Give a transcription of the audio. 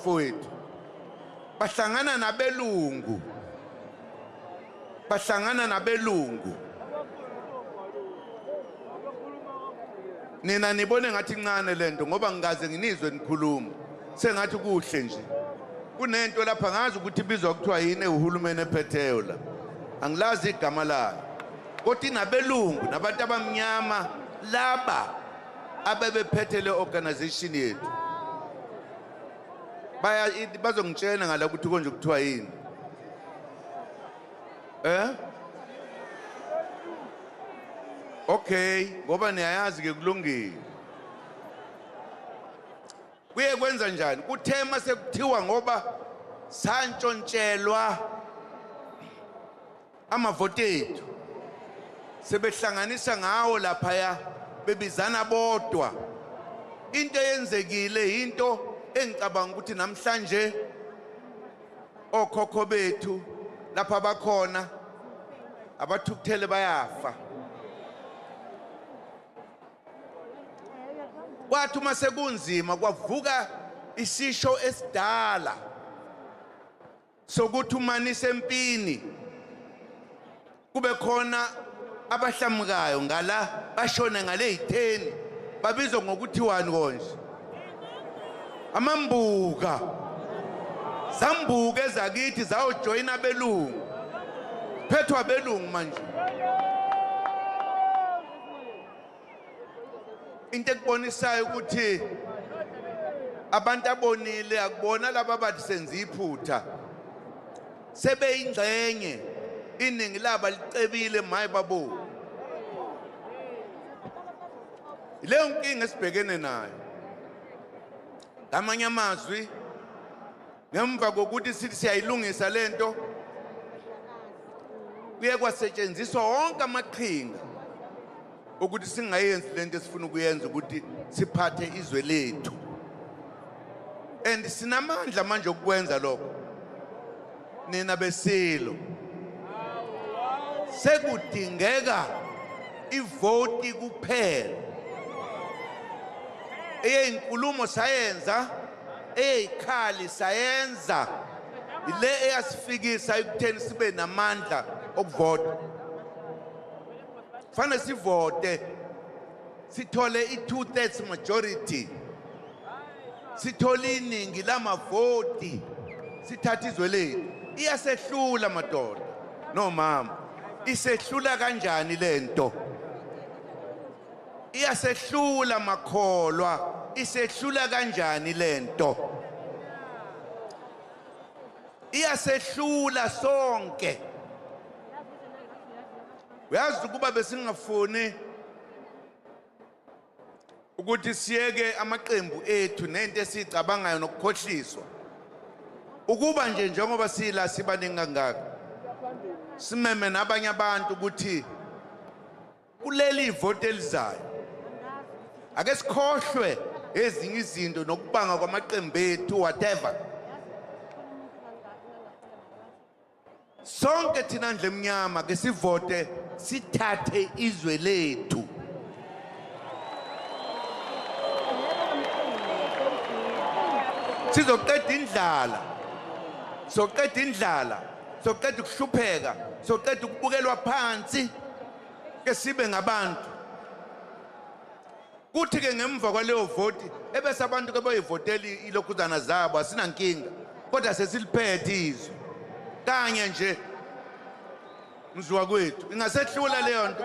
bafowethu, bahlangana nabelungu, bahlangana nabelungu. Nina nibone ngathi incane lento ngoba ngikaze nginizwe nikhuluma, sengathi kuhle nje. Kunento lapha ngazi ukuthi ibizwa kuthiwa yini uhulumeni ephetheyo la, angilazi igama layo, kodwa inabelungu nabantu abamnyama laba abebephethe le organization yethu. Baya bazongitshela ngala ukuthi konje kuthiwa yini. Okay, ngoba niyayazi ke kulungile. Kuye kwenza njani? Kuthema sekuthiwa ngoba santshontshelwa amavoti ethu, sebehlanganisa ngawo laphaya, bebizana bodwa. Into eyenzekile into engicabanga ukuthi namhlanje okhokho bethu lapha bakhona abathukuthele bayafa. Kwathi uma sekunzima kwavuka isisho esidala sokuthi uma nisempini kube khona abahlamukayo ngala bashone ngale yitheni, babizwa ngokuthiwani konje? Amambuka. Zambuka ezakithi zayojoyina abelungu, phethwa abelungu manje. Into ekubonisayo ukuthi abantu abonile akubona laba abathi senza iphutha, sebeyingxenye, iningi laba licebile maye babo. Leyo nkinga esibhekene nayo. Ngamanye amazwi, ngemva kokuthi sithi siyayilungisa lento, kuye kwasetshenziswa wonke amaqhinga ukuthi singayenzi lento esifuna ukuyenza, ukuthi siphathe izwe lethu. And sinamandla manje okukwenza lokho. Nina besilo, sekudingeka ivoti kuphela. Eyeyinkulumo sayenza, eyeyikhali sayenza, ile eyasifikisa ekutheni sibe namandla okuvota. Fanele sivote, sithole i-2/3 majority, sithole iningi lamavoti, sithathe izwe lethu. Iyasehlula madoda nomama, isehlula kanjani lento? Iyasehlula makholwa, isehlula kanjani lento? Iyasehlula sonke. Uyazi ukuba besingafuni ukuthi siyeke amaqembu ethu nento esiyicabangayo nokukhohliswa, ukuba nje njengoba sila sibaningi kangaka, simeme nabanye abantu ukuthi kuleli ivoti elizayo ake sikhohlwe ezinye izinto nokubanga kwamaqembu ethu whatever. Sonke thina ndle emnyama ke sivote, sithathe izwe lethu. Sizoqeda indlala, soqeda indlala, soqeda ukuhlupheka, soqeda ukubukelwa phansi, ke sibe ngabantu. Kuthi ke ngemva kwaleyo voti ebese abantu ke bayivotela ilokhuzana zabo, asinankinga, kodwa sesiliphethe izwe kanye nje. Mzwa kwethu ingasehlula leyo nto.